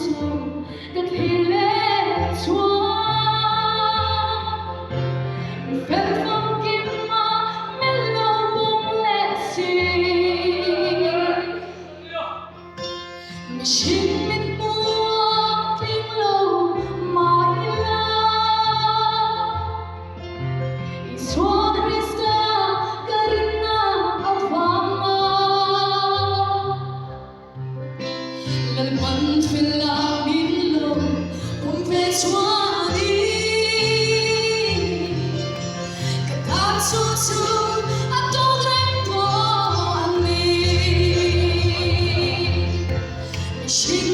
chu ka thlir leh chuan mi fel famkim a min lo pawm leh si. Mihring mit hmuh tling lo mah ila, Isua Krista ka rinna avang a. Lalpan fel a min lo pawm ve chuanin, Ka tan chu chu a tawk reng pawh a ni. Mihring.